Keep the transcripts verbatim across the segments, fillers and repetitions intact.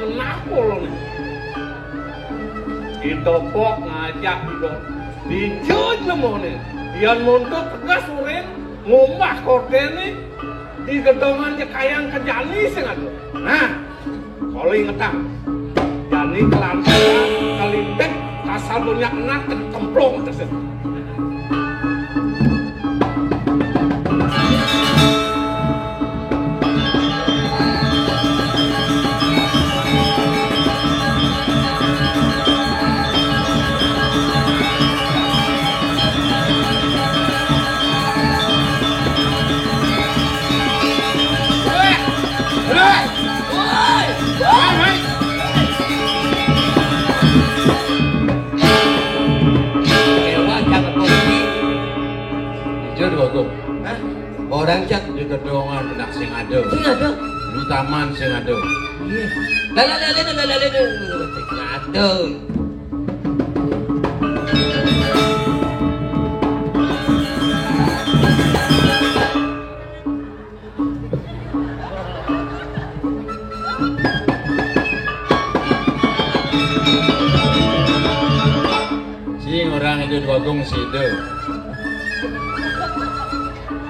Napa lho? Ditopok ngajak didol. Dijud lemone. Yan montok tegas urin, ngumbah kordene, digedongan jekayang ke jani sing ada. Nah, kalau ingetang, jani kelantaran, kelintek, kasar banyak enak, kemplong, terus. Ewa, jangan polisi. Ijo di Bagong. Hah? Orang cak di gedongan benak sing ada. Sing ada? Di taman sing ada. Iya. Lala, lala, lala, lala, lala. Sing ada. Sing orang itu di Bagong situ.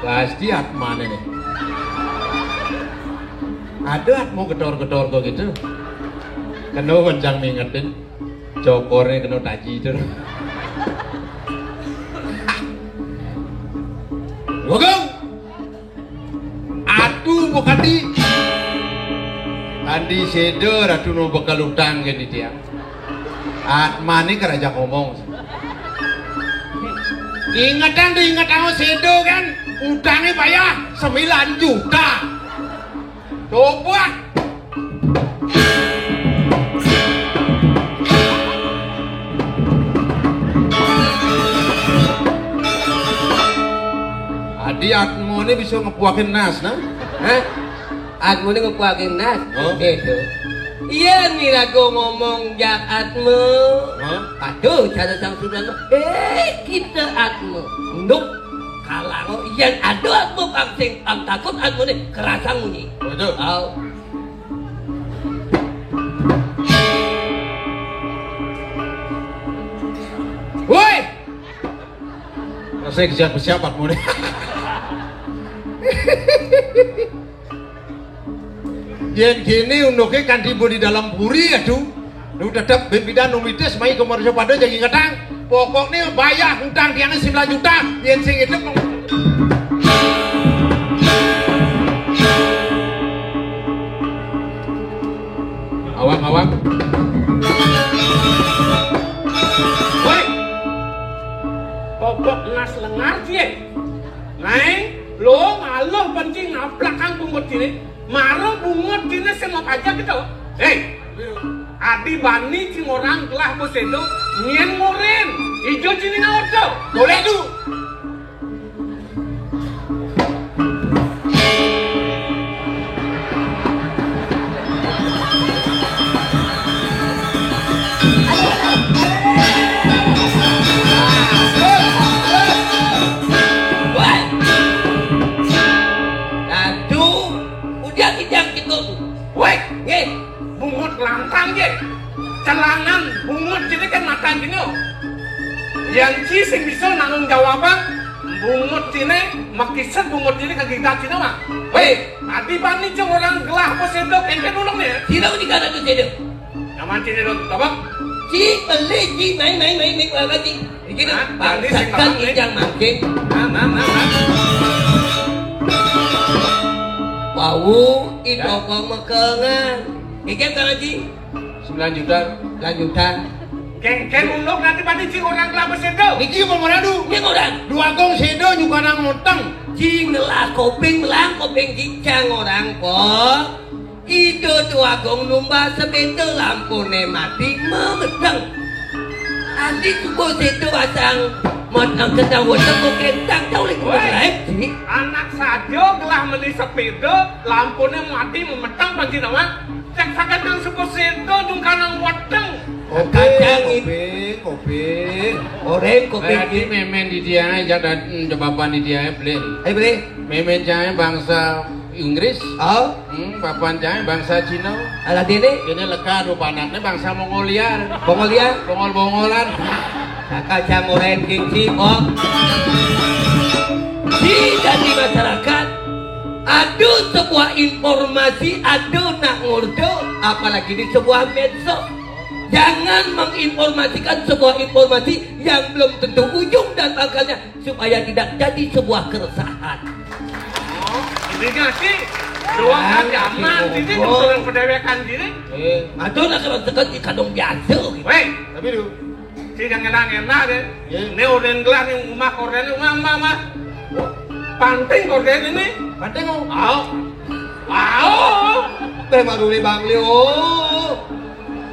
Pasti atmane nih. Ada atmu gedor-gedor kok gitu. Kena kencang mingetin. Cokornya kena taji itu. Bagong! Aduh, Bu Kandi. Kandi seda, Ratu no bakal utang ke dia. Atmane keraja ngomong. Ingetan tuh, ingetan seda kan. Utangnya bayar sembilan juta. Coba. Adi atmone bisa ngepuakin nas, nah? Hah? Atmone ngepuakin nas? Oh. Itu. Iya, mirago ngomong jak atmo. Hah? Aduh, cara sang sudan mah. Eh, kita atmo. Nduk. Kalau yang ada atmo pang sing pang takut atmone kerasa munyi. Betul. Au. Woi! Rasanya siap-siap atmone. Yen kene unuke kan tiba di dalam puri, aduh. Lu tetep ben pidan numitis mai ke manusia pada jadi ngetang. Pokoknya bayar hutang tiangnya sembilan juta. Yen sing itu awak-awak. Woi. Pokok nas lengar, Cien. Naeng, lo maluh benci ngaplakang bungut cine. Maro bungut cine sing mau pajak gitu. Hei, adi bani cing orang gelah posedo, nyen ngoren. Ijo cine ngaoto. Boleh tu. Aduh, udah kijang gitu. Woi, nggih, bungut lantang nggih. Celangan bungut cine kan matan cine. Yang ci sing bisa nanggung jawabang bungut cine, makiset bungut cine ke gidat cine mah. Woi, adi bani cing orang gelah apa sendok engke nulung nih. Sira udah kada tuh sendok. Nyaman cine dong, tobak. Ci beli ci main main main main apa ci? Iki nah, bangsa kan ijang mangkin. Nah, nah, nah, nah. Wau, itu kok mekengan. Iki kan ci sembilan juta. Sembilan juta. Kengken unduk nanti pada cing orang kelapa sedo. Niki mau meradu. Ini orang. Dua gong sedo juga nang ngutang. Cing ngelah koping, melang koping cicang orang kok. Ida Dwagung numbas sepeda lampune mati memedeng. Adi cukup situ asang modang kedang weteng kok kentang tau lek. Woi, lain, Ji. Anak saja gelah meli sepeda, lampune mati memeteng panci nama. Cek sakit nang sepeda dungkanang weteng. Koping, koping, koping. Oreng koping. Adi memen di dia, jak dateng jebaban di dia, Blin. Ayo, Blin. Memen jaya bangsa Inggris. Oh. Hmm, papan cai bangsa Cina. Alah dene. Dene lega adu panakne bangsa Mongolia. Mongolia. Bongol-bongolan. Kakak jamuren kinci, oh. Di jadi masyarakat, ada sebuah informasi, ada nak ngurdo, apalagi di sebuah medsos. Jangan menginformasikan sebuah informasi yang belum tentu ujung dan pangkalnya, supaya tidak jadi sebuah keresahan. Oh, ini ngasih ruang. Ah, ancaman sini, oh, untuk pedewekan sini. Eh, aduh, nak kalau tekan ikan dong biasa gitu. Weh, tapi lu, si jangan enak-enak deh. Iya. Ini orang gelar yang rumah korden, rumah, rumah, rumah. Panting korden ini. Panting, oh. Au. Au. Teh maduli Bangli, oh.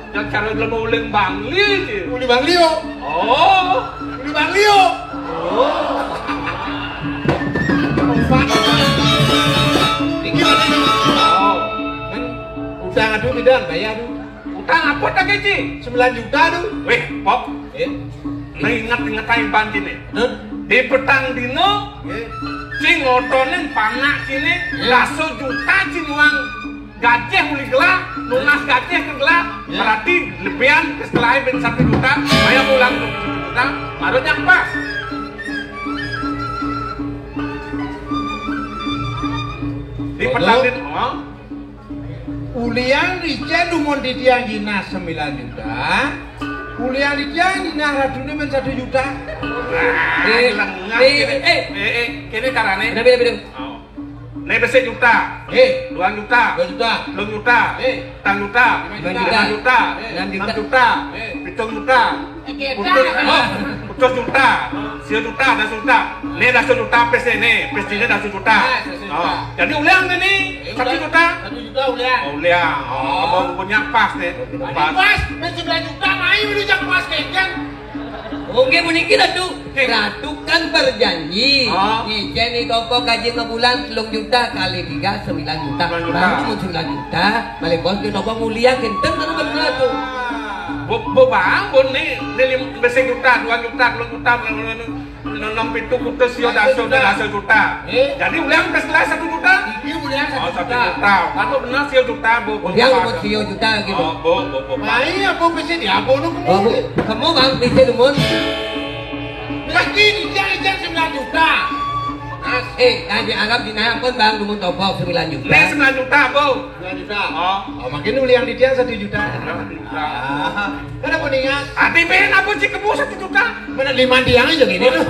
Yang cara belum uling Bangli sih. Uli Bangli, oh. Oh. Uli Bangli, oh. Oh. Iki mana nih? Oh. Kan utang aduh tidak bayar aduh. Utang apa tak keci? Sembilan juta aduh. Weh, Pop. Eh? Nah, ingat-ingat aja banci nih. Hah? Di petang dino, eh, cing otonin panak sini, eh, dasa juta cing uang gajah uli gelah, lunas gajah ke gelah, eh, berarti lebihan setelah ben satu juta, bayar ulang satu juta, baru yang pas. Di petang dino, oh. Ulian Richard dumun titiang jinah sembilan juta. Ulian Richard jinah radune men satu juta. Eh, lengah eh, kene. Eh. Eh, eh, kene carane. Bener, bener, bener. Oh. Ne besik juta. Eh. Dua juta. Dua juta. Telung juta. Eh. Petang juta. Lima juta. Lima juta. Eh. Enam juta. Enam juta. Eh. Pitung juta. Putus, oh, putus juta. Sia juta, dasa juta. Ni dasa juta pes ni, pes ni dasa juta. Ah, dasa juta. Oh, jadi ulian ni, eh, satu juta. Satu juta ulian. Oh, ulian. Oh, oh, abang punya pas ni. Pas. Pas, pes sembilan juta, mai udah jak pas kencang. Oke, mungkin ratu. Oke. Ratu kan berjanji. Oh. Ngicen ni toko gaji sebulan telung juta kali tiga, sembilan juta. Sembilan juta. Baru mau sembilan juta, balik bos ke toko mulia, kenten mana bener tu. Ah. Bu, bu, bang, bu ni, ni lim-, besi juta, dua juta, dua juta, enam pitu putus yo dasa, dasa juta. Eh? Jadi ulian pes gelah satu juta. Iya, ulian satu juta. Oh, satu juta. Lalu benar sio juta, bu, bu. Ulian umur sio juta gitu. Oh, bu, bu, bu, bu. Mai apa pesi dia, bu, nu. Oh, bu. Kamu bang, pesi dumun. Lagi dia ijan sembilan juta. Mas. Eh, yang dianggap di naya pun bang dumun topok sembilan juta. Ni sembilan juta, bu. Sembilan juta. Oh. Oh, makin ulian di dia satu juta. Satu juta. Ah. Kenapa ningas? Ati ben apa sih kemu satu juta? Mana lima tiang aja gini tuh.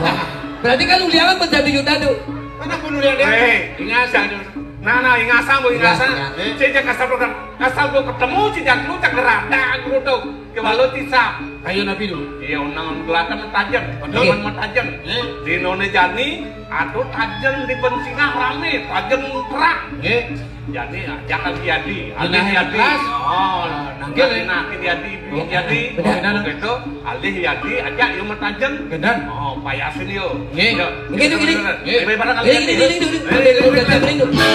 Berarti kan ulian kan satu juta tuh. Kenapa ulian dia? Eh, ingat satu. Nah, nah, ingasan, bu, ingasan. Ingas, ingas. Cek, cek, asal program. Asal gua ketemu, cek, cek, lu, cek, gerak. Dah, gua tuh. Kewalo tisap. Ayo, Nabi, dulu. Iya, unang gelatan metajen. Betul. Teman metajen. Eh. Di Indonesia ni, aduh, tajen di Bensingah rame. Tajen terang. Eh. Jadi, ajak Ali Yadi. Ali Yadi. Oh, nah, nanti, nanti Yadi. Yadi. Benar. Begitu, Ali Yadi, ajak, yuk, metajen. Benar. Oh, payasin, yuk. Nggih. Nggih, nggih, nggih. Nggih. Nggih, nggih, nggih, nggih. Nggih, nggih, nggih.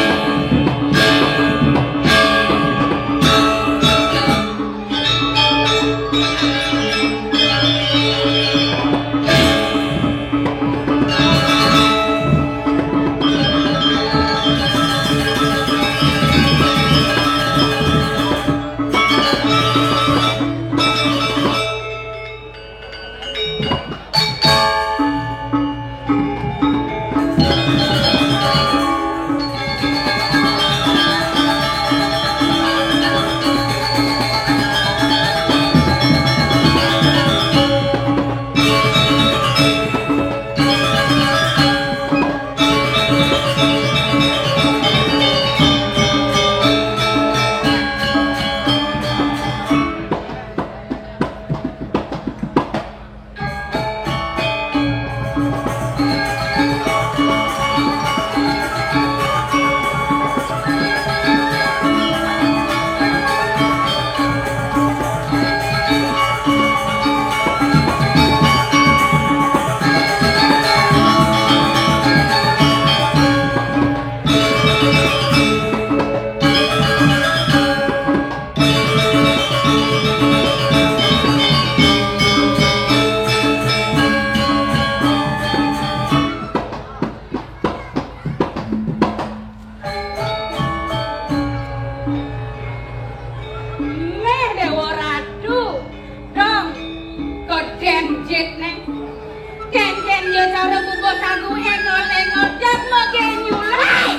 Sagu engol-engol, jak mage nyulah.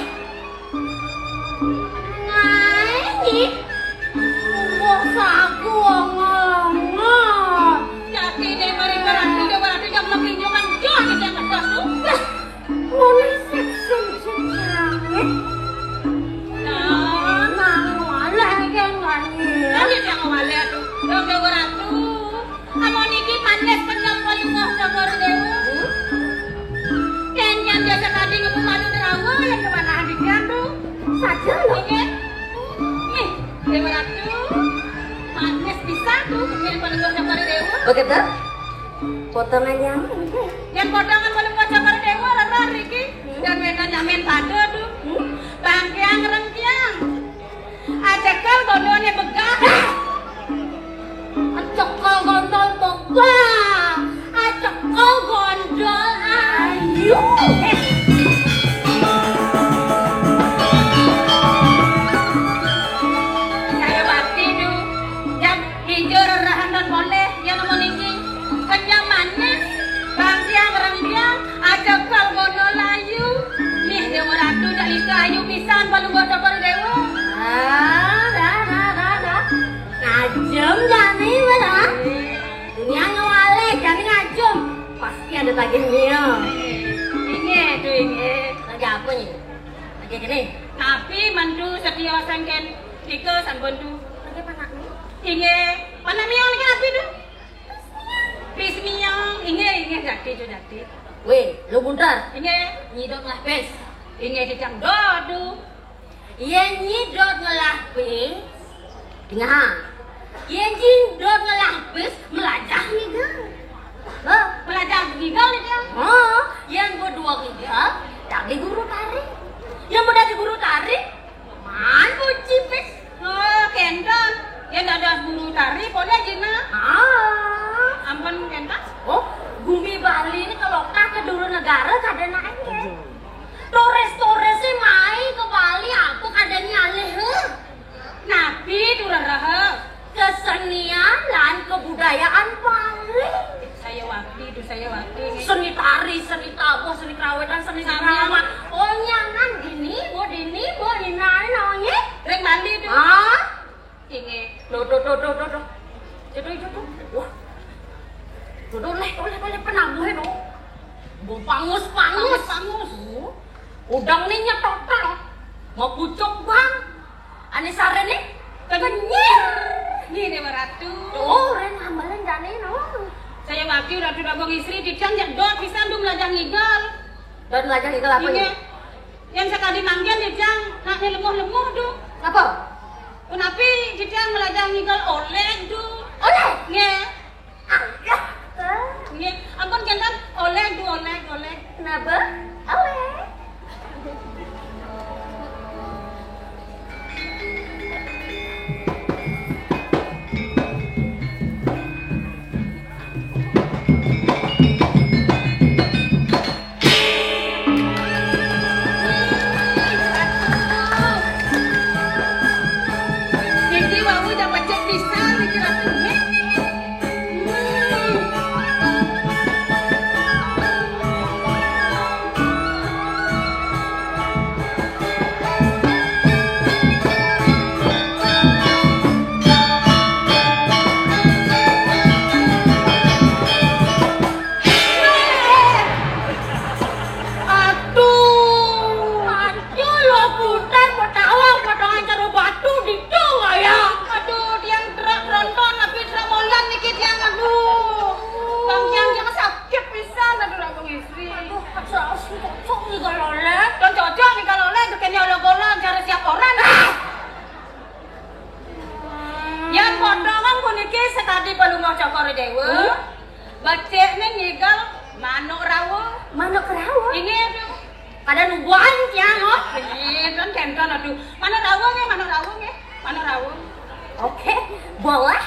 Ngae, Nyi. Wah, sagu engol-engol. Jati de mari berarti, de berarti jak mage nyulah, jak mage nyulah. Wah, mulai seksen-seksen. Nah, nang wale kan, Nyi. Lanjut yang wale tuh. Dong, de berarti. Amun niki manis kenyang Palungguh Cokor Dewa. Kenyan biasa tadi ngebu madu derawa, yang kemana hadikan tuh? Saja loh. Oke. Nih, Dewa Ratu. Manis pisan tuh, yang Palungguh Cokor Dewa. Begitu? Potongannya. Yang potongan Palungguh Cokor Dewa, rara riki. Dan wena nyamen pada tuh. Bangkiang rengkiang. Acekel gondolne begah. Acekel gondol begah. Acekel gondol ayu. Saya mati tu. Yang hijau rerahan dan boleh, yang nama niki. Kenyang manis, bangkiang rengkiang, Aja kal ngono layu. Nih, Dewa Ratu, cak Lika ayu pisan, Palungguh Cokor Dewa. Ah, dah, dah, dah, dah. Ngajem jani, wala. Dunia ngewale, jani ngajem. Pasti ada tagih mil. Inggih, tuh, inggih. Lagi apa nih? Lagi gini. Tapi mantu setia sengken Lika sampun tuh. Lagi panak nih. Inggih. Panak mil lagi apa tuh? Pis miang, inggih, inggih, dadi, Cu, dadi. Weh, lu buntar. Inggih. Nyidot ngelah pis. Inggih, didang dodu. Yen nyidot ngelah pis, dingah. Yen nyidot ngelah pis, melajah ngigel. Hah? Melajah ngigel, ya? Hah? Yen berdua ngigel, dadi guru tari. Yen mau dadi guru tari, man puji pis. Oh, kenton. Yen dados guru tari, polih jina. Ah. Ampun, kenton. Oh, gumi Bali ini kalau ke dulu negara kada naik ya. Turis-turis sih main ke Bali, aku kada nyalih, heh. Napi tu, Rara? Kesenian lan kebudayaan Bali. Saya wakti tu, saya wakti. Seni tari, seni tabuh, seni kerawitan, seni drama. Oh, nyangan dini, bo dini, bo inai namanya. Ring Bali tu. Ah? Inggih. Loh, loh, loh, loh, loh, loh. Jodoh, jodoh. Wah. Jodoh, leh, oleh, oleh penabuh, no. Bo pangus, pangus. Pangus, pangus. Oh. Udang ni nyetotok. Mau pucuk, Bang. Ane sare ni kenyir. Ni, Dewa Ratu. Oh, ren ambalan jane, no. Saya wakil Ratu Dagung Istri, didang nyedot pisan tu melajah ngigel. Dot melajah ngigel apa ni? Inggih. Yang sekali manggen didang, nak ni lemuh-lemuh tu. Apa? Punapi didang melajah ngigel oleh tu. Oleh? Nggih. Agak. Nggih, ampun, jantan oleh tu, oleh, oleh. Napa? Oleh. Niki wau dapat cek pisan niki Ratu nggih. Hmm. Aduh, aduh, lo putar, petawang, potongan karo batu, didong, ya. Aduh, tiang terak tronton, tapi terak molan niki tiang, aduh. Bang Tiang, tiang sakit pisan, aduh, Ratu Istri. Aduh, aduh, aduh, cocok nih kalau lek. Don cocok nih kalau lek, kene olok-olok, cari siap orang. Ah! Yang potongan puniki sekadi Palungguh Cokor Dewa. Hmm? Becik ning ngigal manuk rawa. Manuk rawa? Ini, aduh. Kada nubuhan, ya, no? Ini, kan kenton, aduh. Manuk rawa nggih, manuk rawa nggih. Manuk rawa. Oke, boleh.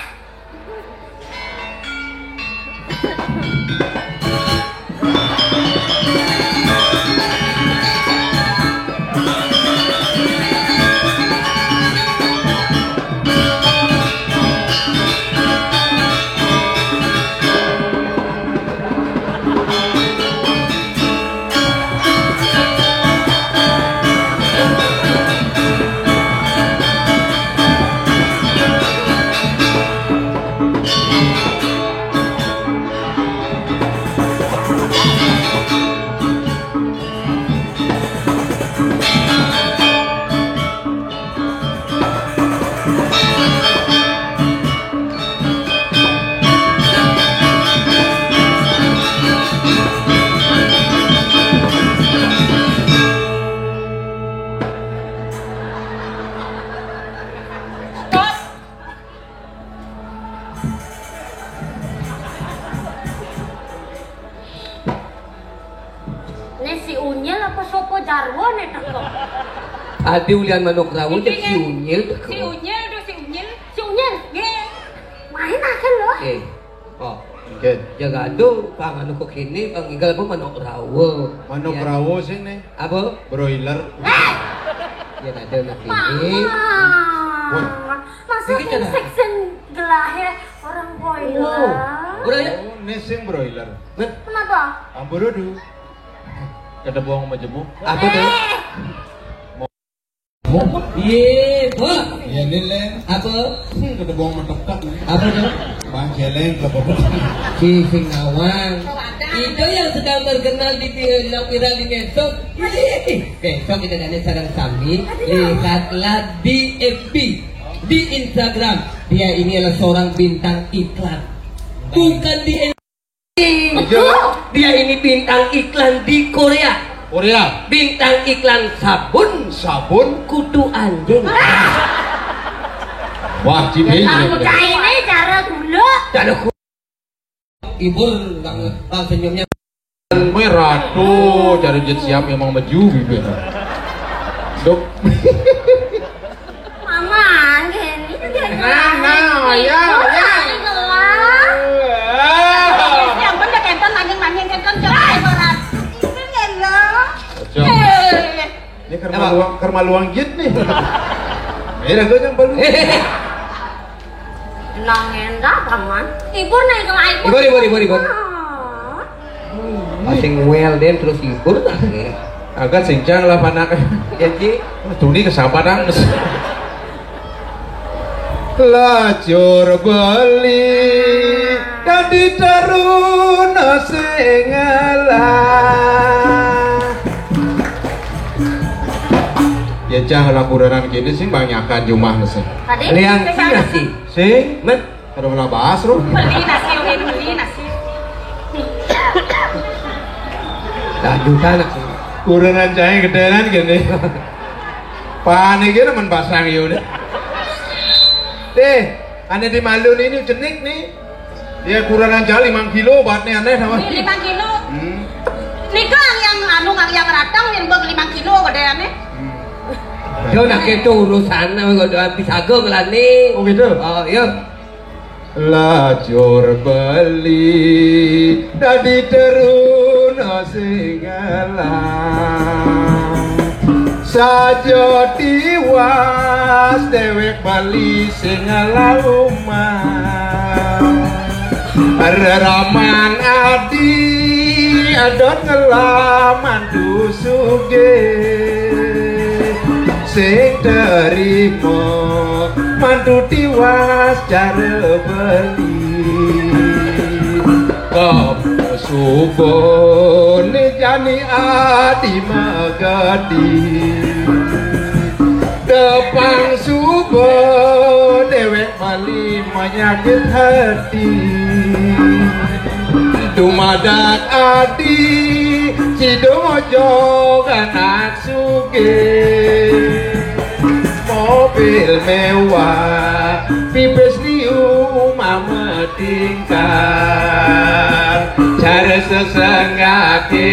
Né si Unyil apa sapa jarwa né teko? Adi ulian manuk rawa, si Unyil teko. Si Unyil to, si Unyil. Si Unyil. Nggih. Main akan lho. Eh. Oh. Nggih. Jaga ado pang anu kok kéné, pang énggal apa manuk rawa. Manuk rawa sing né. Apa? Broiler. Eh! Ya ada nak ini. Wah. Masa sing gelahé orang broiler. Broiler. Oh, né sing broiler. Kenapa? Amburudu. Kedebong majemuk. Apa to? Iya, Bu. Iya, né, Lén. Apa? Hmm, kedebong metekat. Apa to? Bang Celeng, apa? Si sing nawang. Itu yang sedang terkenal di, di viral di medsos. Besok kita ada sareng sami, lihatlah di F B, di Instagram. Dia ini adalah seorang bintang iklan. Bukan di Iya. Dia ini bintang iklan di Korea. Korea. Bintang iklan sabun. Sabun. Kutu anjing. Wah, cibé. Kamu cai ini cara gula. Cara gula. Ibur, Bang, Bang, senyumnya. Merah tuh, cari jet siap memang meju gitu. Dok. Mama, gini, gini. Nah, nah, ya, ya. Ini gelas. Ah. Yang bener, kenton, nanging, nanging, kenton, coba, berat. Ini lho. Cocok. Eh. Ini keur maluang, keur maluang jit nih. Ini gue yang balu. Nang endah, Paman. Ibur naik ke air. Ibur, ibur, ibur, ibur. Ah. Masing well den terus ibur tak nih. Agak sincang lah panak. Ya, Ji. Tuni kesabaran. Lacur beli dadi teruna sing ngalah. Ya cah lah kurenan kene sing banyakan jumah sih. Tadi liang sing nasi. Sing? Men, kada pernah bahas, Ro. Beli nasi, oke, beli nasi. Dah juta nak. Kurenan cahé gedénan kene. Pané kira men pasang ya udah. Deh, ané di malu ini jenik nih. Ya kurangan jauh lima kilo obatnya aneh sama. Ini lima kilo. Hmm. Nika yang anu, yang ratang yang bag lima kilo gedéannya. Hmm. Yo nak itu urusan, kalau doa pisaga kelani. Oh gitu. Oh, iya. Lacur beli dadi teruna sing ngalah. Saja tiwas déwék bali sing ngalah umah. Reraman adi adon ngelaman tu sugih. Sing terima mantu tiwas cara beli. Kamu suba ne jani ati magati. Depang suba déwék bali manyakit hati. Dumadak ati sidung ojog anak sugih. Mobil mewah, pipis liu mama tingkah. Cara sesenggake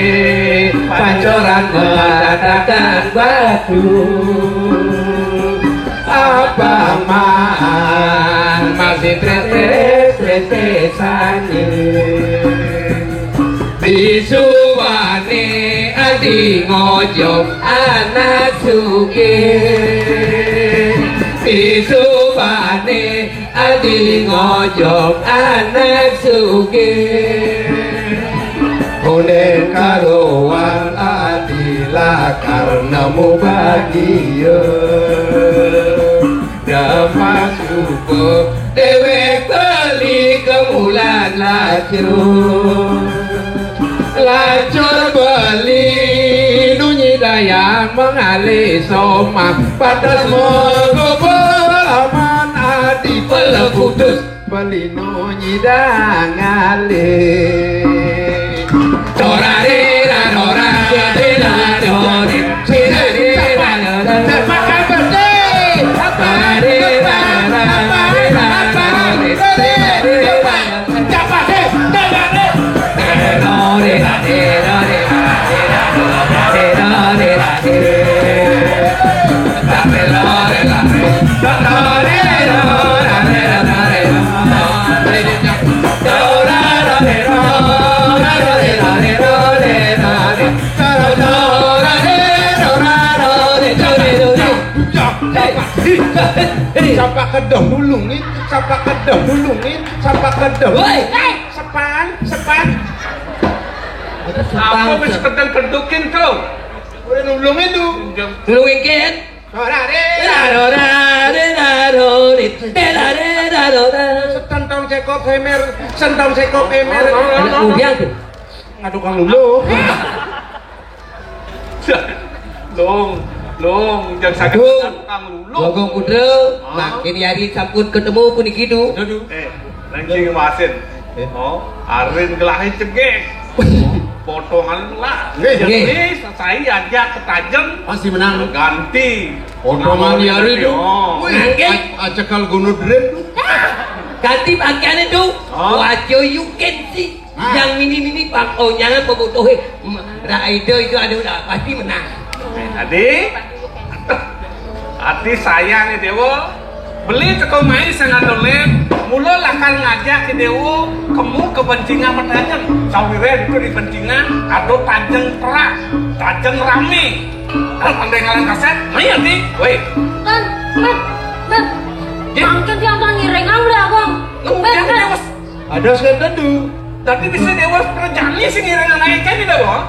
pancoran matatakan batu. Abang maan masih tres-tres tres-tres sani. Disubane adi ngojok anak sugih. Disubane adi ngojok anak sugih. Kuning karuan adi lakar nemu bagia. Dapat suka dewek beli kemulan lacur. Lacur beli nunyi dayang mengalih somah. Batas mengubur aman adi peleputus. Beli nunyi dangalih. Torarira, torarira, torarira, torarira, torarira, torarira, torarira. Sapa kedoh nulungin, sapa kedoh nulungin, sapa kedoh. Woi, sepan, sepan. Apa mesti kedoh-kedohin tuh? Udah nulungin tuh. Nulungin kan? Ora re. Ora re, ora re. Setentong cekop hemer, sentong cekop hemer. Anak muda tuh. Ngadu kang lulu. Long, long, jangan sakit. Aduh. Tukang lulu. Gogong Putra, makin hari sampun ketemu puniki, Du. Aduh. Eh, nang sing masin. Eh. Oh, arin gelahe cegek. Potongan lah. Eh. Jadi, saya aja ketajem. Pasti menang. Ganti. Potongan hari itu. Oh. Wih, nangke. Acekal gunudrin. Ganti pakaiannya, Du. Oh. What you can see. Yang mini-mini pang, oh, jangan bobotohe. Raida itu ada udah pasti menang. Tadi hati sayang ya Dewa. Beli teko mai sangat dolem. Mula lakar ngajak ke Dewa kemu ke bencingan pertajam. Sawire itu di bencingan ada tajeng perak, tajeng rame. Dan pandai ngalang kaset, mai ati. Woi. Kan, kan, kan. Mangkin dia bang ngiring udah, Bang. Lu udah, Bang. Ada sing tentu. Tapi bisa Dewa perjani sing ngiring anak ikan tidak, Bang?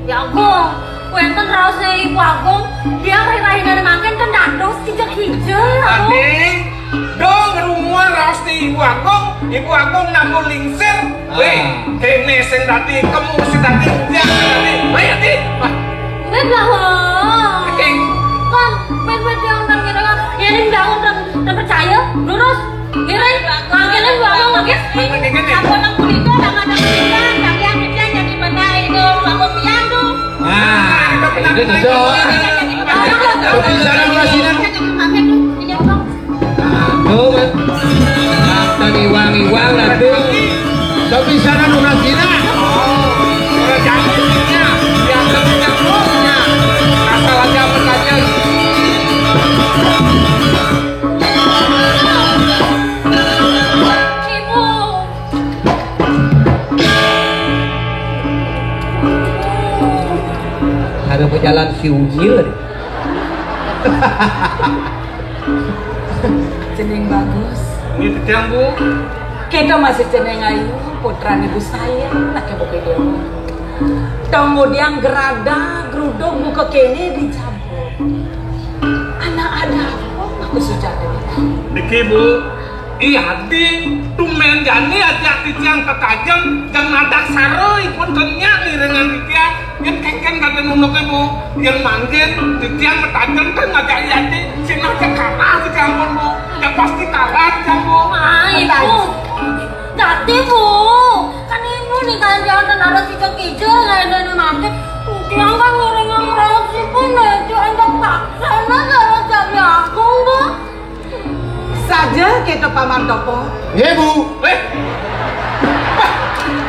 Ya Agung, wenten raosnya Ibu Agung, dia rirahin dari makin kan dados kijek-kijek. Ati, dong rumuan raos di Ibu Agung, Ibu Agung namun lingsir. Weh, kene sing tadi kemu sing tadi dia tadi. Ayo di. Wah, weh lah. Kan, weh weh dia orang kira ya ini jauh dan percaya, lurus. Kira, kira Ibu Agung lagi. Aku nang kulito, nang ada kulito, nang yang kerja jadi mana itu, Ibu Agung pian tuh. Nah, itu cocok. Tapi sekarang masih Tuh, kan? Tadi wangi-wangi tuh. Tapi sana nu rasina. Asal aja menanya. Ada pejalan si Unyil. Cening bagus. Ini titiang, Bu. Kita masih cening ayu, putra ibu saya, nak ibu kedua. Tunggu dia gerada, geruduk buka kene di campur. Anak ada apa aku sujati? Niki, Bu. Iya, di tumen jani aja titiang ketajem, jang nadak saro ipun kenya nirengan titiang. Yen kengken kate nunuk ibu, yen mangkin titiang metajen kan ngajak yati, sing ngajak kalah titiang pun, Bu. Ya pasti kalah titiang, Bu. Ah, ibu. Dadi, Bu. Kan ibu nih kan jangan ada kijil-kijil, nggak ada yang mangkin. Titiang kan orang yang meraup sih pun, ya, jangan paksa, nah, kalau jadi agung, Bu. Saja kita Paman Topo. Nggih, Bu. Weh.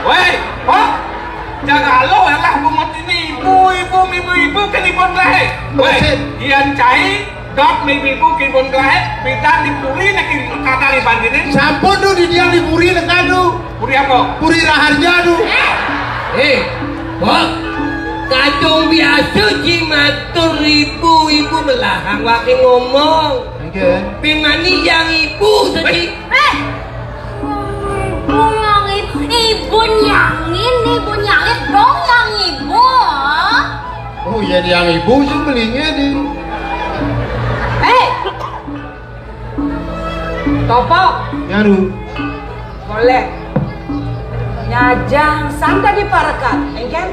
Weh, kok? Jaga lo lah bungut ini ibu, ibu, ibu, ibu ke dipun lae. Weh, Ian cai dot ibu, ibu ke dipun lae, bidang di puri nek kata di bandirin. Sampun tu di dia di puri nek anu. Puri apa? Puri Raharja tu. Eh, Bok. Kadung biasa ji matur ibu, ibu melahang wae ngomong. Nggih. Pimani yang ibu sedih. Eh, ibu yang ibu, ibu nyangin, ibu nyangin dong yang ibu. Oh, ya yang ibu sih belinya di. Eh, Topo. Ya, Ru. Boleh. Nyajang santa diparekan, engken?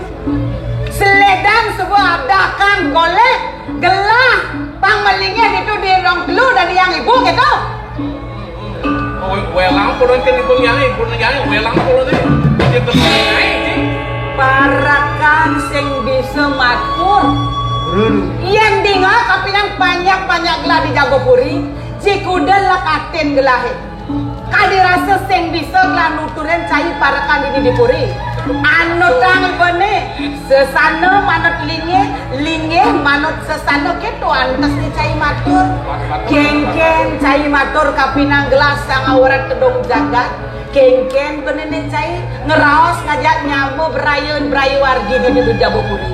Seledang sebuah adakan golek gelah pang melingin itu di rong telu dari yang ibu gitu. Oh, welang pun kan ibu yang ibu yang welang pun nih. Dia terus naik sih. Parekan sing bisa matur. Yen dinga kapining banyak-banyak gelah di Jagopuri, cikuda lekatin gelahe. Kadi rasa sing bisa nglanuturin cai parekan dini di puri. Anutang ibane, sesana manut linggih, linggih manut sesana, keto antes ni cai matur. Kengken cai matur kapinang gelah sang awrat kedong jagat. Kengken benene cai ngeraos ngajak nyama berayu berayu wargi dini di Jabopuri.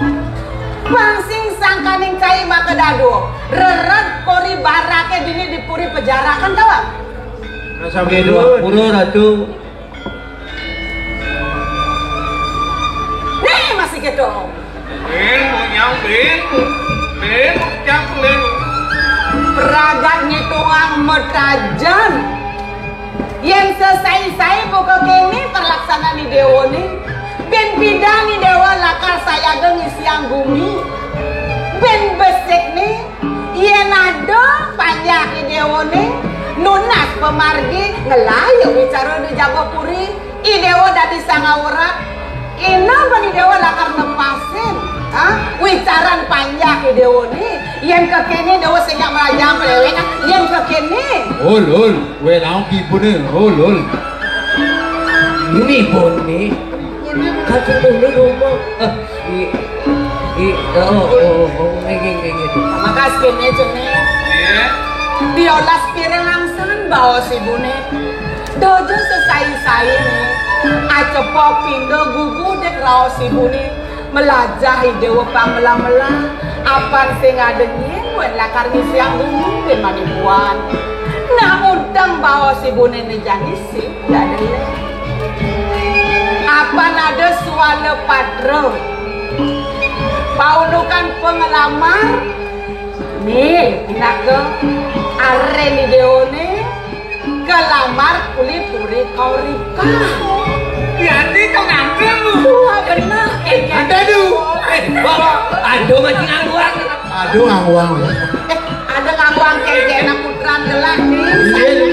Pang sing sangkaning cai maka dadua. Rered kori barake dini di puri pejarakan, tawa? Rasa Nggih, beda. Dua pura, Ratu. Nih, masih gitu. Bin, nyang bin. Bin, nyang bin. Pragat ngitungang metajen. Yen sesai-sai buka kene perlaksanaan ni dewa ni. Bin pidan ni dewa lakar sayaga ngisiang gumi. Bin besik ni, yen ada panjak ni dewa ni, nunas pemargi ngelayu wicara di Jabapuri. I dewa dadi sangawrat. Ina bani dewa lakar nepasin. Ha? Wicaran panjak i dewa ni. Yen kekene dewa sing nyak melajang pelewek. Yen kekene. Ul, ul. Weh, naon kibune? Ul, ul. Ini pun ni. Kacang dulu rumah. Eh, i, i, oh, oh, oh, nggih, nggih, nggih, nggih. Makas kene, Jene. Iya. Diolas piring angsan baos ibune. Dojo sesai-sai ni. Acepok pindo gugu dek raos ibune. Melajah i dewa pamela-mela. Apan sing ada nyen wen lakar ngisiang gumi ben manipuan. Nah, udang baos ibune ni jani sing ada nyen. Apan ada suala patra. Paundukan pengelamar. Nih, pinaka aren i dewa ni. Kelamar kuli puri kauripan. Jadi kau nganter lu. Wah, benar. Eh, ada tu. Eh, Bang, ada macam ngangguang. Aduh, ngangguang. Eh, ada ngangguang kengkena putran gelah ni. Iya, lu.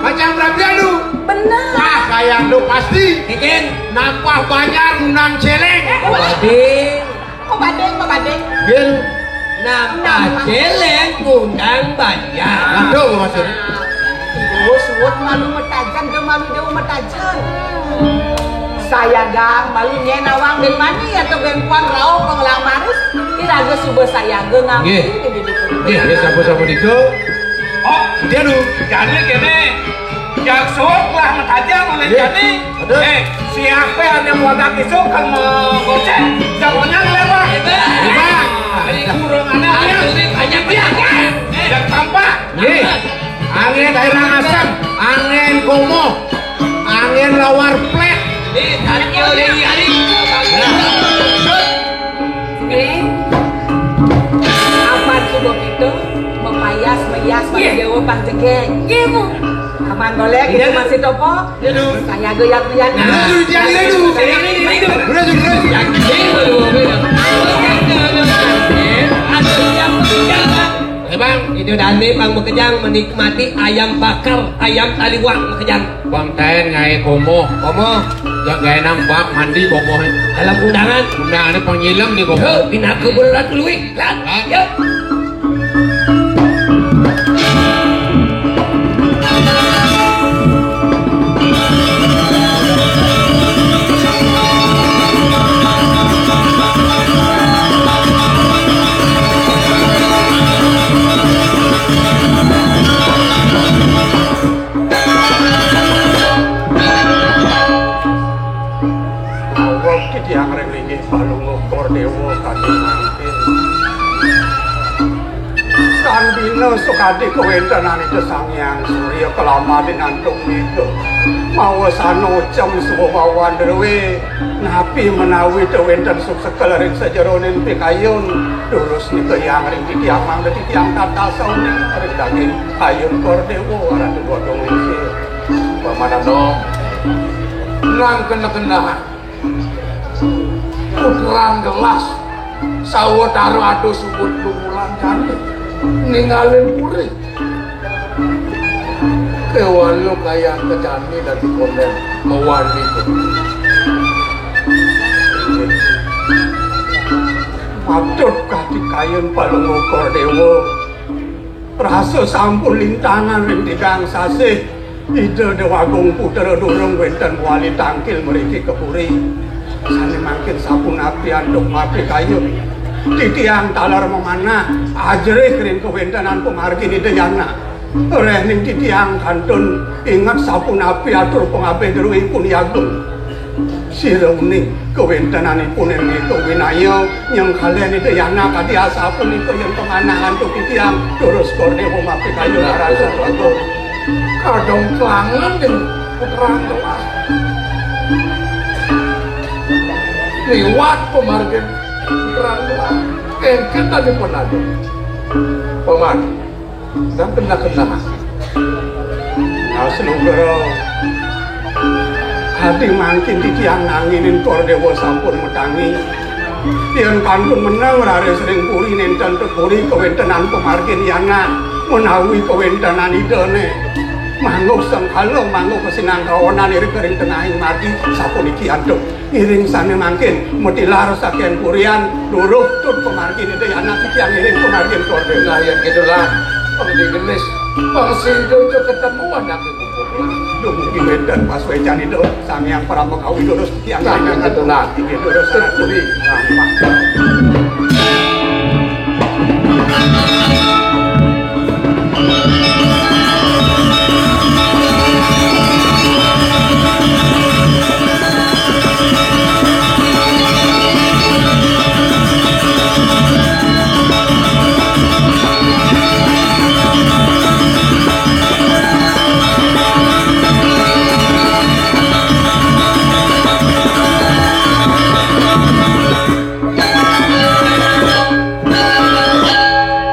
Macam rabian lu. Benar. Wah, kayak lu pasti. Kengken. Nampah banjar ngundang celeng. Waduh. Kok badeng, kok badeng? Bil. Napa celeng ngundang banjar? Aduh, maksudnya. Suwut-suwut malu metajan, dia malu dewa metajan. Sayaga malu nyen awang ben mani atau ben puan rauh pengelamaris. Iraga suba sayaga ngambil. Nggih. Nggih, nggih, sampun-sampun nika. Oh, dia lu. Jani kene. Yang sok lah metajan oleh jani. Aduh. Eh, siapa yang mau tak isuk kan mau goceng? Jangan lewat. Hebat. Hebat. Dari kurung anak. Aduh, ini banyak, banyak. Eh, yang tampak. Nggih. Angin air asam, angin komo, angin lawar plet. Nih, tadi dia udah hari. Nah. Nggih. Apan suba kita mepayas meyas bagi dewa pang jegeg. Nggih, Bu. Aman golek, kita masih topo. Iya, Du. Saya goyak-goyak. Nah, itu dia, itu. Saya ini, itu. Udah, Du, udah. Yang ini, Bu, Bu. Ada yang meninggal, Bang. Eh, Bang, itu Dani, Bang, makejang menikmati ayam bakar, ayam taliwang, makejang. Bang Taen ngae komo. Komo. Ya, gaenang bak mandi komo. Dalam undangan. Undangan pang nyilem ni komo. Yo, pinaka berat lui. Lan. Lan. Yo. Awak titiang ring linggih Palungguh Kor Dewa kadi mangkin. Tan bina sakadi kawentenan Ida Sang Hyang Surya kalama dinantung nika. Mawa sanocem subawawan druwe, napi menawi ta wenten suksekel ring sajeroning pikayun, durus nika hyang ring titiang mangda titiang tatas uning ring daging ayun Kor Dewa Ratu Godong Lingsir. Pamanano, nang kena-kenahan. Putrang gelas, sawetara ada subut lumulan jani, ningalin puri. Kewalu kayang kejani dadi konden, mawani puri. Patut kati kayun Palungguh Kor Dewa. Rasa sampun lintangan ring tigang sasih. Ida Dewagung Putra durung wenten wali tangkil mriki ka puri. Sane mangkin sapunapi antuk mapikayun. Titiang taler mamanah, ajerih ring kawentenan pamargin Ida Yana. Rehning titiang kantun inget sapunapi atur pangabih druipun Agung. Sira uning kawéntenanipun inggih kawinaya nyengkalen Ida Yana kadi asapunika yen pamanahan titiang durus korne homapikayu narasa. Kadang kelangan ning putra kelas. Liwat pemargin putra kelas. Kengken tadi pun ada. Paman, dan kena-kena. Nah, senugra. Adi mangkin titiang nanginin Kor Dewa sampun metangi. Yen kantun meneng raris ring puri nenten teguri kawéntenan pamargin Yana menawi kawéntenan idane. Mangguh sengkala, mangguh kasinangkawanan iri kering tengahing margi sapuniki antuk. Iring sane mangkin matilar saking purian duruh tut pamargin Ida Yana titiang iring pamargin Kor Dewa. Nah, yen kitulah, pangdi gelis, pangsido jo ketemu anake. Dumugi wénten pasuécan Ida Sang Hyang Parama Kawi durus titiang. Nah, yen kitulah. Inggih durus. Tut budi. Nah, Pak.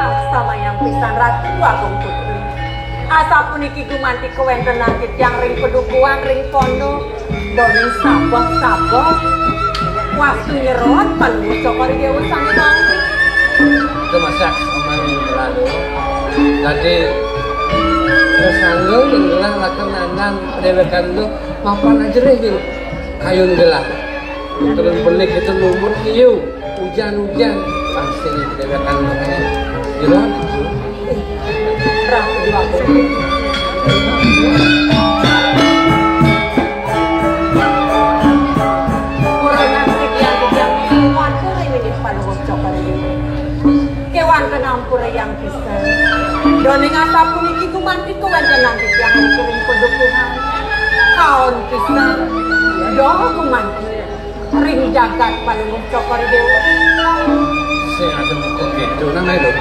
Astamayang pisan Ratu Agung Putri. Asapuniki gumanti kawéntenan titiang ring padukuhan ring pondok. Doning sabeh-sabeh. Wastu nyerot Palungguh Cokor Dewa sami mangkin. Kemasak samay lalu. Dadi, rasangga yen gelah lakar nandang padéwékan lu, mapan aja deh, yen kayun gelah. Terus benik itu lumut liu, hujan-hujan, pasti padéwékan lu kayak. Jelas. Ratu Déwa Agung. Ora nganti titiang-titiang kuwatir ing inggih Palungguh Cokor Dewa. Kéwanten ampura yang pisan. Doning asapuniki gumanti kawéntenan titiang ring padukuhan. Kaon pisan. Doh gumanti. Ring jagat Palungguh Cokor Dewa. Sing ada buku gitu nang lho.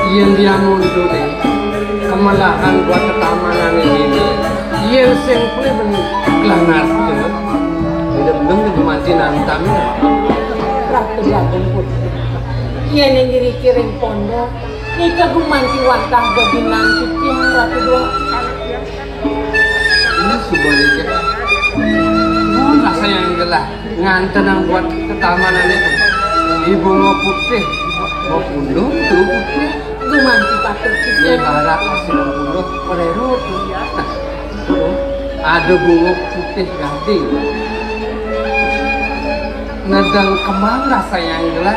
Yen dia mundur, kemelahan buat ketamanan ini. Yen sing kuwi ben klanat. Udah belum nih gumanti nantang. Ratu Agung Putri. Yen ing ngriki ring pondok, nika gumanti wantah geginan titiang Ratu Déwa. Ini suba nika. Nuwun rasa yang gelah ngantenang buat ketamanan itu. Ibu mau putih, mau pundung tuh putih. Gumanti patut. Ini barak masih mau pundung, mererut. Ada bunga putih gading. Nedang kemang rasa yang gelah.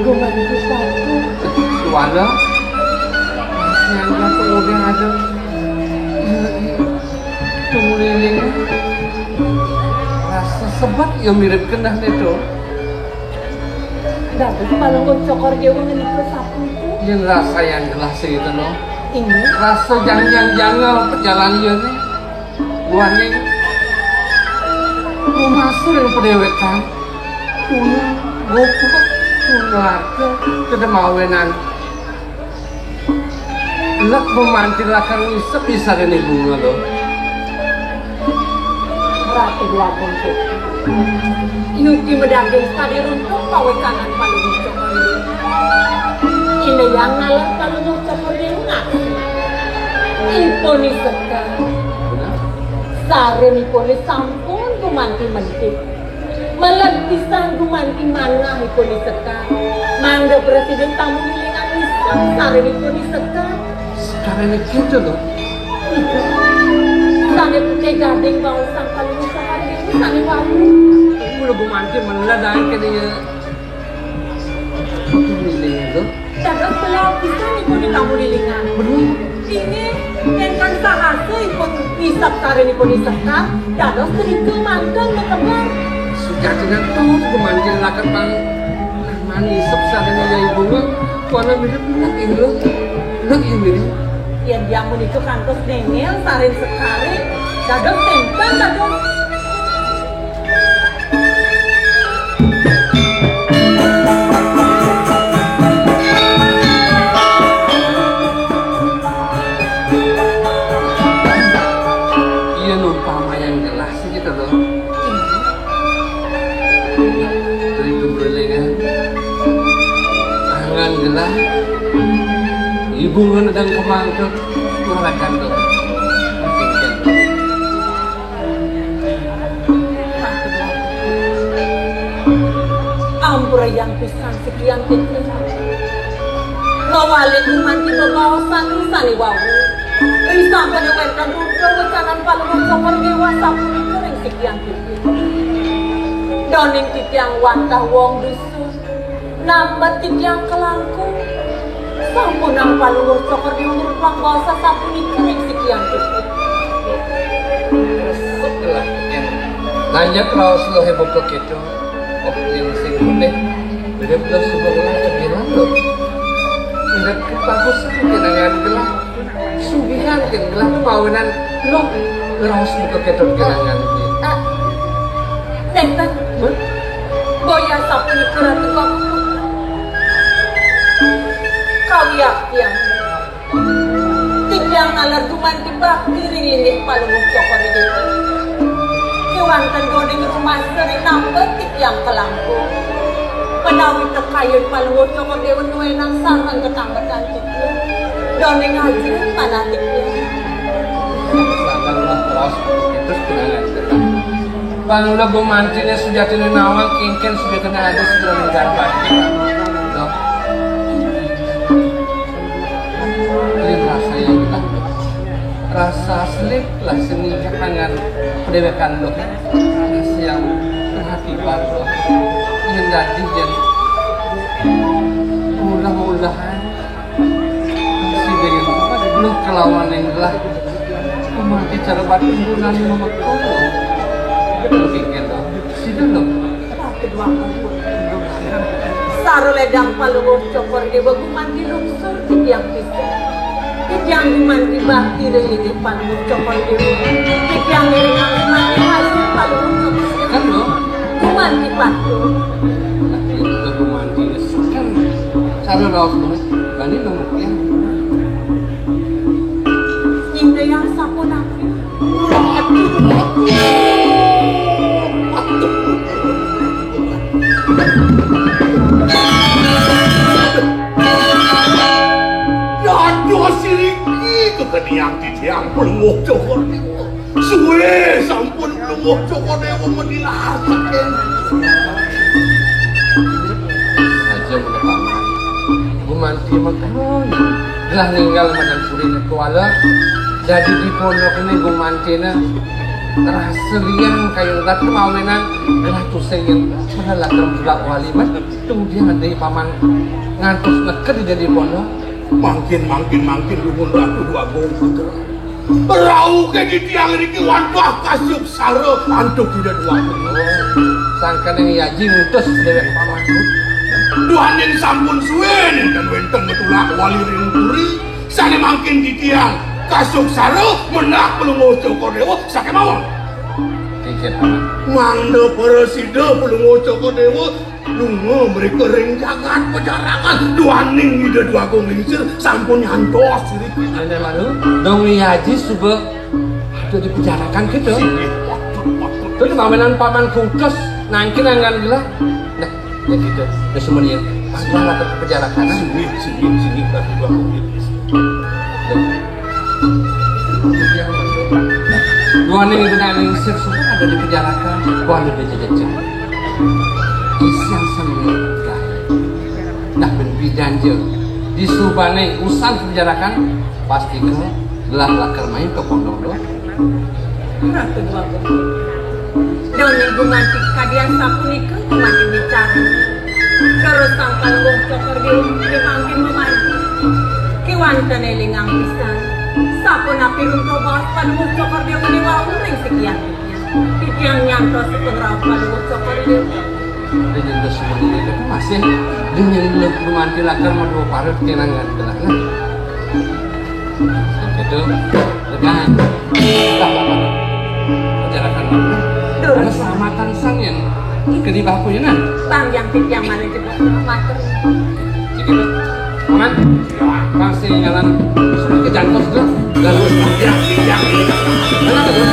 Gumanti satu. Suara. Rasa yang gelah tuh udah ada. Tunggu lilin. Rasa sebat ya mirip kendah nih tuh. Dados Palungguh Cokor Dewa ngenika sapunika. Yen rasa yang gelah sing itu, no. Ini rasa janjang janggal perjalanan ini. Buaning rumah suring pedewek kan. Punya gopa, punya harta, kedemawenan. Lek memantil akan ngisep bisa rene bunga, lo. Ratu Dwagung Putri. Yuki medaging sadi runtuh pawekanan Palungguh Cokor Dewa. Ine yang nalar Palungguh Cokor Dewa. Ipun isekan. Sarunipun sampun gumanti mentik. Meled pisan gumanti manah ipun isekan. Mangga presiden tamu ngilingan isak sarunipun isekan. Sekarang gitu, lo. Sane putih gading bau sang paling usaha ini sane wawu. Kulo gumanti meneladahan kene ya. Ini lo. Dados beliau bisa niku di kamu lilingan. Bener. Ini ingkang sahasa ipun isap sare nipun isap kan. Dados teriku mantun ketemuan. Sudah dengan tuh gumanti lakukan. Anu isep sareng Nyai Bunga, kuana mirip enek inggil. Enek inggil. Yén jamu niku kantos néngél saring sekari, dados témpél dados. Iya, numpang mayang gelah sih gitu loh. Dari keberengan angan gelah. Ibu ngan dang kemangkep. Kurang akan tuh. Ampura yang pisan sekian titik. Mawali kumanti bebaosan sani wau. Ri sampun wénten rudra wecanan Palungguh Cokor Déwa sapunika ring sekian titik. Doning titiang wantah wong dusun. Nambet titiang kalangkung. Sampunang Palungguh Cokor Déwa ngrupuang basa sapunika ring sikian titik. Resep gelah, yén nanya kraos luh ibu kéto. Oh, yén sing penting, urip luh suba gelah tebilang luh. Urip bagus kenangan gelah. Sugihan ken gelah pawenan luh ngraos buka kéto kenangan kuwi. Ah, nénten. Hah? Boya sapunika Ratu Agung. Kawiaktian. Titiang naler gumanti bakti ring inggih Palungguh Cokor Déwa. Kéwanten goding rumasa ring nambet titiang kalangkung. Menawi tekayun Palungguh Cokor Déwa nuénang sareng ketambetan. Doning ajrih panatik. Sabar lah, terus terus tunangan. Bang ulah gumantiné sujatiné nawang, kénkén sujatiné ada sebelum gambar. Loh. Ini rasa yang hilang. Rasa asli lah seni jangan pendewekkan loh. Rasa yang perhatian loh. Yang jadi yang ulah-ulahan. Sida luh kalawan ing gelah. Mati cara batin gunane memetung. Betul kengken to. Sida luh. Kedua ampun. Saru ledang Palungguh Cokor Déwa gumanti lungsur titiang pisan. Titiang gumanti bakti ring inggih Palungguh Cokor Déwa. Titiang ngiring mati hasil Palungguh Cokor Déwa. Kan lo? Gumanti patuh. Tapi itu gumanti seken. Saru raos banget. Bani nunggu yang Inggih yang sapunapi. Dados siriki kekeniang titiang pelungguh Cokor Déwa. Suwe sampun pelungguh Cokor Déwa menilah saking. Aja menepak. Gumanti mengkono. Gelah ninggal madan purine kuala. Dadi di pondokne gumantina rasa liang kayun ratu mawinan gelah tusing yen menelah tulak wali man. Tung dia ngadai paman ngantos neked di dadi pondok. Mangkin, mangkin, mangkin dumun Ratu Déwagung Putra. Rauke titiang niki wantah kasuksara antuk Ida Déwagung. Sangkaning yaji ngutus dewek paman. Duaning sampun suwe nénten wénten metulak wali ring puri. Sane mangkin titiang kasuksara mendak pelungguh Cokor Déwa sakémawon. Kengken paman. Mangda prasida pelungguh Cokor Déwa lunga mrika ring jagat pejarakan duaning Ida Déwagung Lingsir sampun nyantos siriki. Ane manu, dong yaji suba ada di pejarakan kita. Singgih, waduh, waduh. Tuh di pamenan paman kutus nangkin angan gelah. Nah, ya gitu. Ya semuanya. Pasti lah ke pejarakan. Singgih, singgih, singgih, Ratu Déwagung Lingsir. Duaning Ida Lingsir suba ada di pejarakan. Kuala di jejejeh. Isian sami gaé. Nah, ben pidan ja. Disubane usan pejarakan, pasti ke gelah lakar main ke pondok do. Ratu Déwagung. Dene gumanti kadian sapunika gumanti bicara. Terus sangkal wong Cokor Déwa mangkin memanti. Kiwanten elingang pisan. Sapunapi runtuh baos Palungguh Cokor Déwa ning wau ring sikian. Titiang nyantos pangrauh Palungguh Cokor Déwa. Ri Terus semuanya itu masih dengan lu manti lakar mau dua parut kenangan telah nah. Itu dengan pejarakan. Karena selamatan sangin. Kedibah aku ya nah. Bang yang titiang mana juga mater. Jadi, Paman, masih jalan ke jangkos tuh. Lalu, ya, ya, ya. Mana tuh?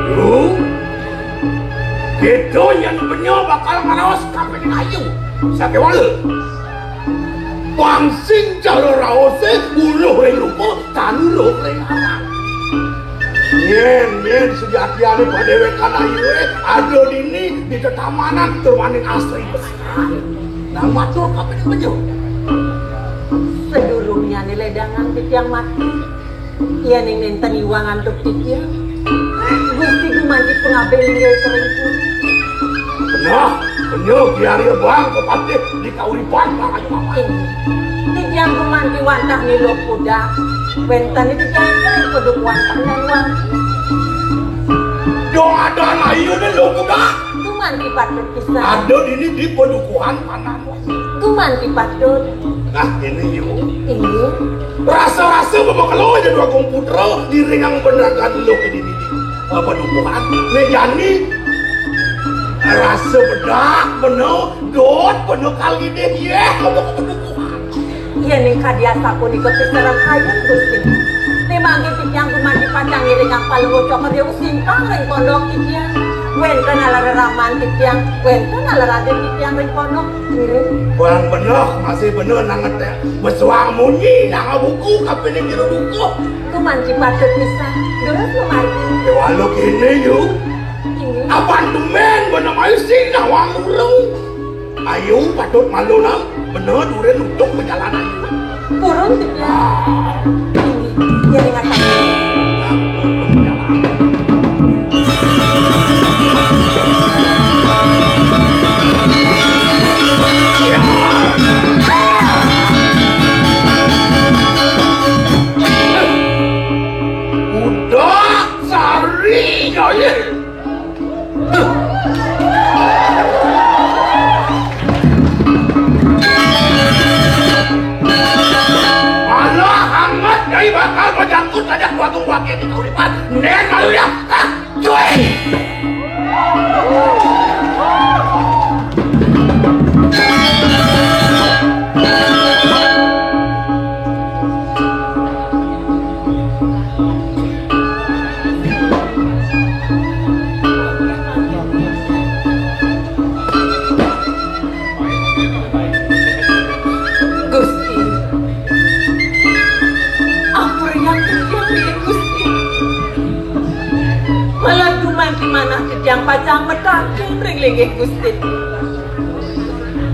Yo, kita yang punya bakal ngaraos kape ayu. Sakewala. Pangsing cara raose uluh ring rupa, tanuluh ring aran. Yen, yen sejatiane padewek ayu e, ada dini di tetamanan tur maning asri besar. Nang matur kapining bejo. Sedurungnyane ledangan titiang mati. Yening nenten iwang antuk titiang, Gusti gumanti pangabih linggih sering puri. Nah, bener, biar ya bang, kepatih di kauripan, bang, ayo, bang. Inggih. Titiang gumanti wantah milu pudak. Wenten titiang sering kudu wantah dan wangi. Dong ada ayu nih lo pudak. Gumanti patut pisan. Ada ini di padukuhan panan. Gumanti patut. Nah, ini yuk. Inggih. Rasa-rasa bemakelo aja dua kong putra diringang bener kan lo ke dini. Apa dukungan? Nih jani rasa bedak bener, dot bener kali deh ye. Apa dukungan? Yening kadi asapunika pisarakayun, Gusti. Ning mangke titiang gumanti pacang ngiringang palungguh cokor ya usintang ring pondok titiang. Wenten ala reraman titiang, wenten ala raden titiang ring pondok. Ngiring. Kurang bener, masih bener nang ngetek. Besuang munyi nang buku kapining jero buku. Gumanti patut pisan. Durus lumargi. Ya walau kene, yu. Inggih. Apan tumen bener mayu sing nawang urung. Ayu patut malu nang bener durin untuk perjalanan. Purun titiang. Inggih, ya ring atas. Udah sari ya. Malah hangat dari bakal menyangkut saja suatu wakil di kauripan. Nen malu ya. Ah, cuy. Gusti, ampun yang titiang ring Gusti. Malah gumanti manah titiang pacang mataken ring linggih Gusti.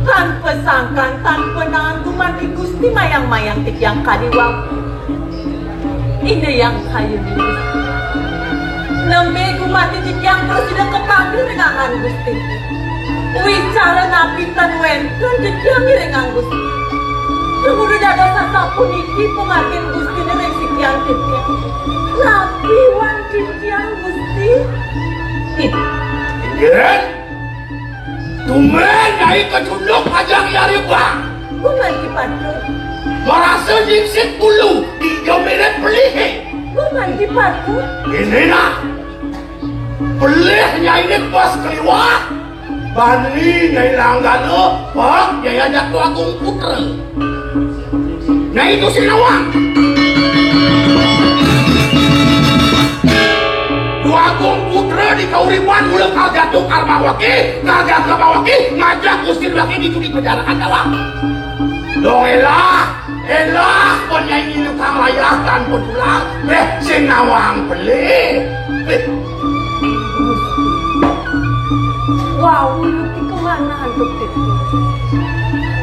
Tanpa sangkan, tanpa naen gumanti Gusti mayang-mayang titiang kadi wau. Ida Hyang Kayuni. Nembe gumanti titiang prasida kapanggih ring anggan Gusti. Wicara napi tan wenten titiang ngiringang Gusti. Tumuli dados sasapuniki pamargin Gustine ring sikian titiang. Napi wan titiang Gusti? Ih. Inggih. Tumben Nyai kacunduk pajang yari bang. Gumanti patut. Marasa nyingsing ulu, dija mirip pelihe. Gumanti patut. Ini nah, pelih Nyai ini pas keliwat. Bani Nyai langgana, pak Nyai ajak Agung Putra. Nah, itu si nawang. Dwagung Putra di kauripan mula karga tukar mawaki, karga kemawaki, ngajak usir lagi di judi penjarakan dawang. Dong elah, elah, penyanyi tukang layah tanpa tulang, eh, si nawang beli. Eh. Wau, lu kemana antuk itu?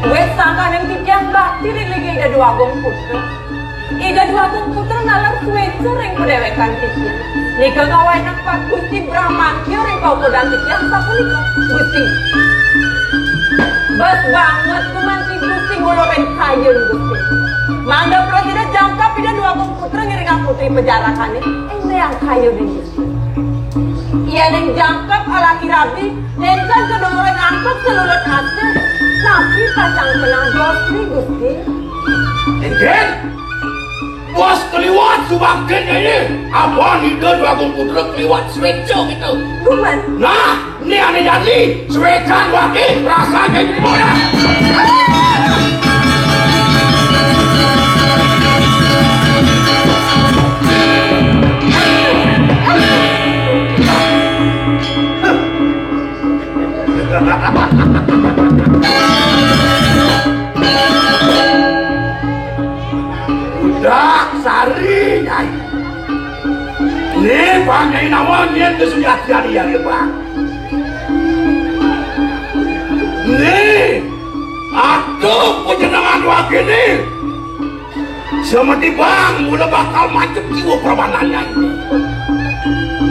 Wes sangkaning titiang bakti ring Ida Dwagung Putra. Ida Dwagung Putra nalar sueca ring padewekan titiang. Nika ngawinang Pak Gusti Bramantya ring paukudan titiang sapunika. Gusti. Banget kuman si Gusti ngulurén kayun, Gusti. Mangda prasida jangkep Ida Dwagung Putra ngiringang putri pajarakané. Éné yang kayun, Gusti. Yén jangkep alaki rabi, nénten kadéngénan antuk salulut asih, napi pacang keneh dos, Gusti. Énten? Bos kaliwat subangkén ini, apan Ida Dwagung Putra kaliwat suéca kéto. Kuman. Nah, né ané jani, suécan waké, rasané jempolna. Udah, sari, Nyai. Né, Bang, Nyai nawang nyén kasujatian iya, Bang. Né, atuh panjenengan wakéné. Semeti Bang, mula bakal mancep jiwa permanannya ini.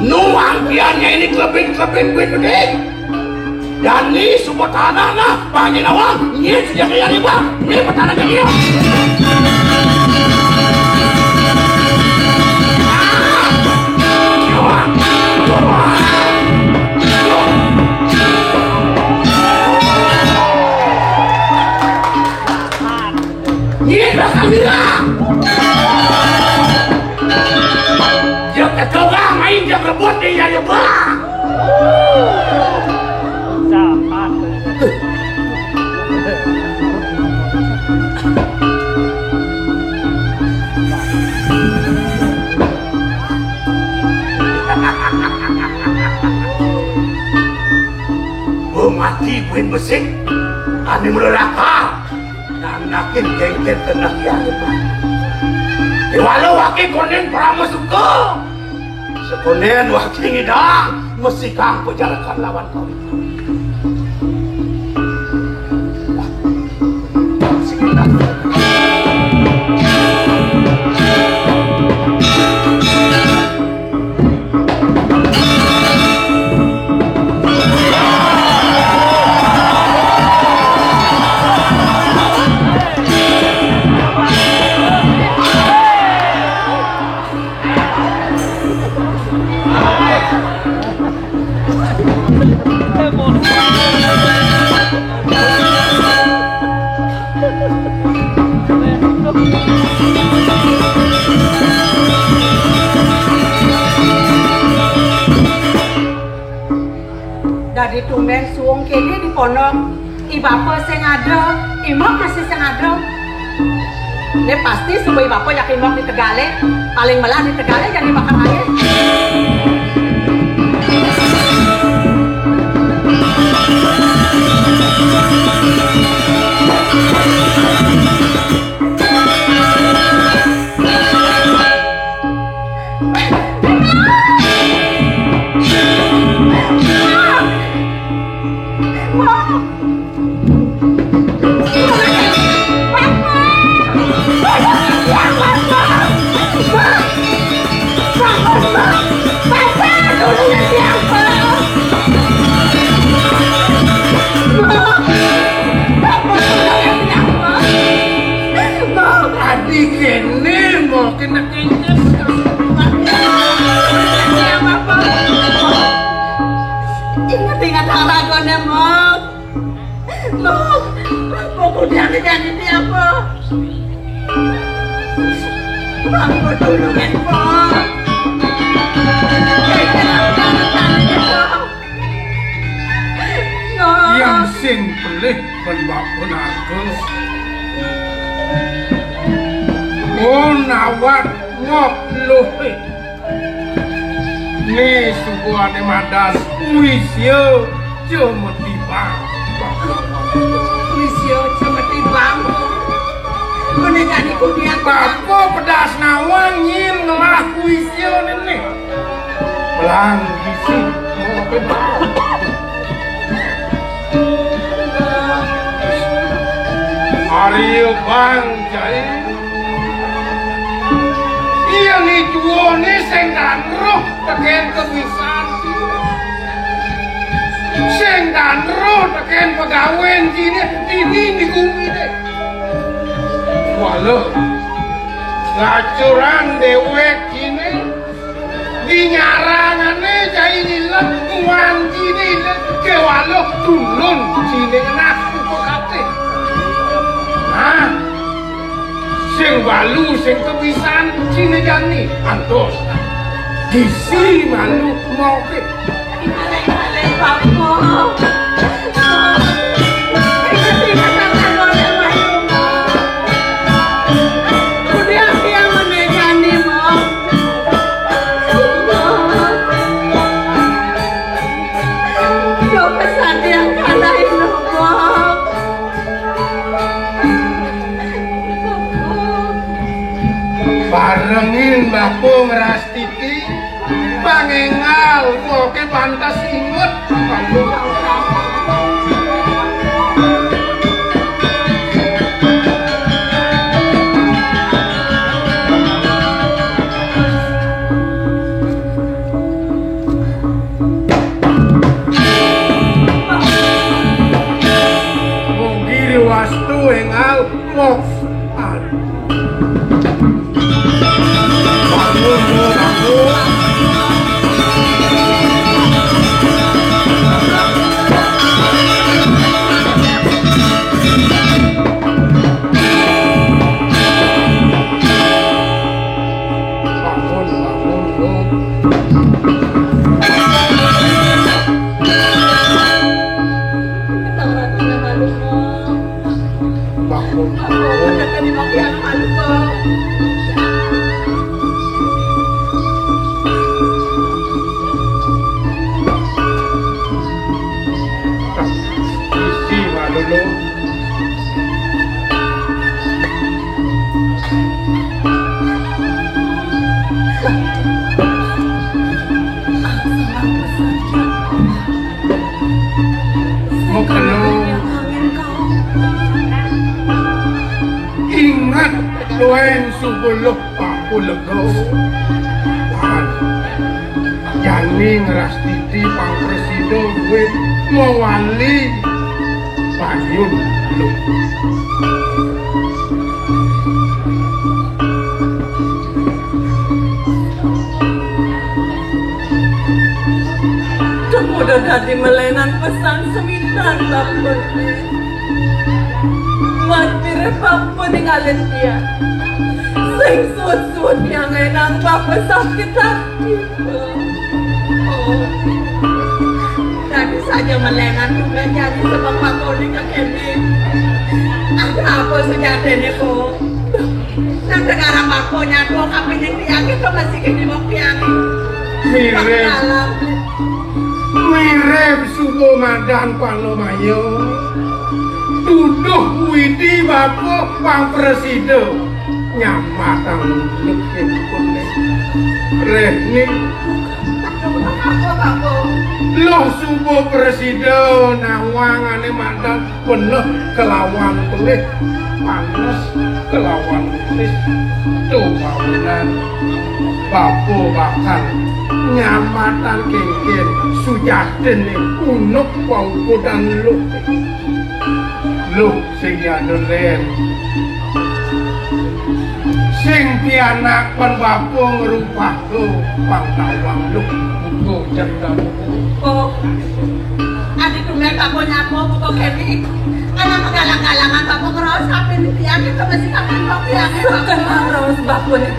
Nu angkiannya ini kelebih-kelebih duit gedé. Jani suba tanahna, Bang, nyai nawang, nyén sujatian iya, Bang, nyén petana jani. Nyén bakal bilang. Dia kecoba main, dia rebut, dia nyari bang. Mati buin besik, ané melelaka. Nanakin gengkén tengah diarepan. Diwalo waki konden pramasuka. Sekonden waki ngidang mesikang pajarakan lawan kawin. Dadi tumbén suung kéné di pondok, i bapa sing ada, i mak masih sing ada. Né pasti suba i bapa jak i mak di tegalé, paling melah di tegalé jani bakal aé. Adi kéné, mau kena kéné. Ingat-ingat haragoné, Mok. Mok, apa kudu janji-janji apa? Apa dulu, Mok? Yang sing pelih pen bapa narka. Oh, nawat ngop luhé. Né suba ané madan wisia cemetibang. Wisia cemetibang. Mené jani kudian. Bapa pedas nawang nyén ngelah wisia néné. Pelang bisi. Arya Bang Jai. Iya né jua né sing dan roh tekén kebisan. Sing dan roh tekén pegawén jiné di Acuran déwék ciné, di nyarangé cai nilep, nguan ciné ilep, kéwala tulun ciné ngenah upakaté. Nah, sing balu, sing kebisan, ciné jani, antos. Gisi malu moké. Barengin bapa ngeras titi, pangéngal, moké pantes inget. Mugi riwastu énggal. Wah. Aduh. Bangun, Bo, bangun. Bangun, bangun, Bo. Bangun, bangun. Isi, Malulu. Mokelo. Inget, luwih suba luh pakulega. Wan. Jani ngeras titi pang prasida duit mawali payun luh. Duh, mudah dadi malénan pesan semintan, Bapa. Matiré Bapa ningalin tiang. Sing suud-suud tiang énang Bapa sakit hati, Bapa. Oh. Dadi saja malénan tunggal jani sebeng Bapa nika kéné. Ada apa sujatiné, Bapa? Nang dengarang Bapa nyatua kapining tiangé ka masih kéné mok tiangé. Mirip. Mirip suba madan panamaya. Tuduh Widi Bapa pang prasida. Nyamatang unduk ipun. Réh ning. Loh suba prasida nawang ané madan. Beneh kelawan pelih, panes kelawan utis. Tuh mawinan Bapa bakal nyamatang kénkén sujatiné unduk paukudan luh. Luh sing jadulén. Sing pianak pan Bapa ngrupaka pang tawang luh. Buka jendal. Oh. Adi tunggal Bapa nyapa buka kéné. Ana magalang-galangan Bapa ngraos kapining tiang, kita mesti kapan Bapa tiang. Seken ngraos Bapa né.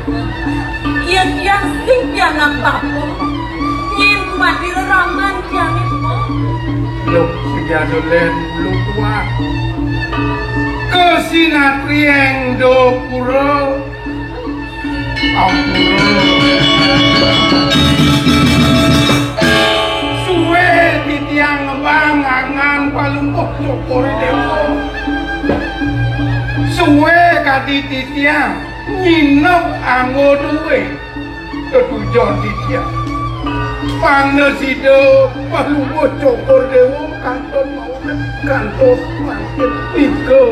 Yén tiang sing pianak Bapa. Yén mati reraman tiang itu. Luh sing jadulén luh kuat. Kasinatriang dapura. Ampura. Suwé titiang ngembang angan Palungguh Cokor Déwa. Suwé kadi titiang nginep anggo duwé. Tetujon titiang. Pangna sida Palungguh Cokor Déwa kantun mau kantos mangkin nika.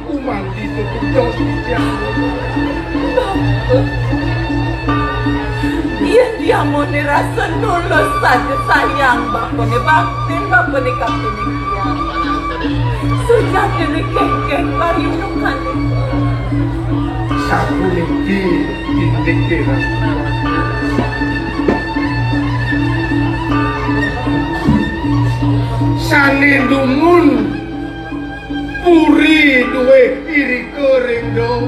Umanti tetujon titiang. Yén diamoné rasa nulus saja sayang Bapané baktin Bapané kapining tiang. Sujatiné kénkén pariundukané. Sapuniki indik Déwa. Sané dumun puri duwé irika ring dawa,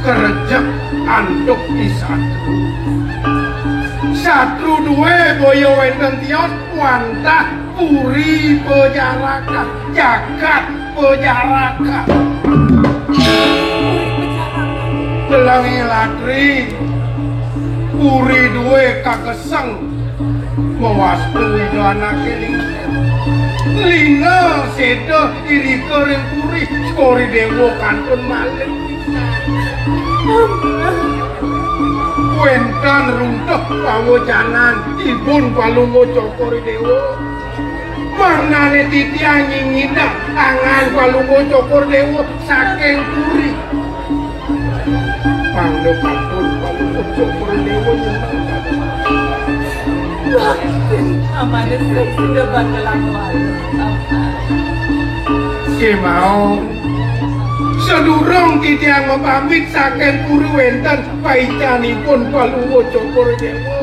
karejek antuk i satru. Satru duwé boya wénten tios wantah puri pajarakan, jagat pajarakan. Deleng latri, puri duwé kakeseng, mawastu Ida anaké lingser. Lina séda irika ring puri, Cokor I Déwa kantun malih. Wénten runtuh pawacanan ibun Palungguh Cokor I Déwa. Mangdané titiang nyingidang angan Palungguh Cokor I Déwa saking puri. Mangda kantun Palungguh Cokor I Déwa nyumbang. Amané sing sida bakal lawan. Kémaon, sadurung titiang mapamit saking puri, wénten paicanipun Palungguh Cokor I Déwa.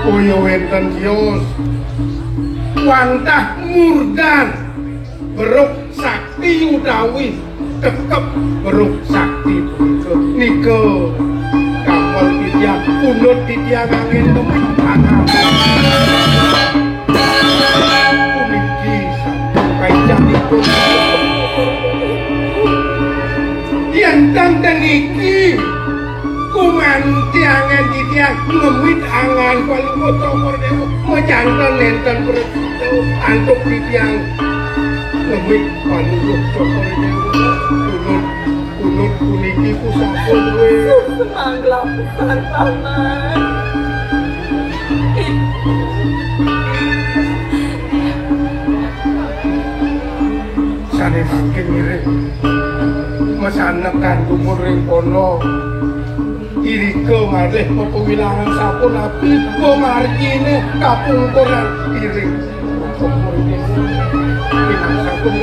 Boya wénten tios wantah murdan beruk sakti utawi tekep beruk sakti punika. Nika damel titiang, pundut titiang anggén temen tangan. Puniki sampun paicanipun. Yén ten ten niki, gumanti anggén titiang ngemit angan Palungguh Cokor I Déwa, majanten nénten prasida antuk titiang ngemit Palungguh Cokor I Déwa. Kunut, kunut puniki pusaka duwé. Sumangga pisan, Paman. Sané mangkin ngiring masanekan dumun ring kono. Irika malih mapawilangan sapunapi pamarginé kapungkuran iring. Pinang sampun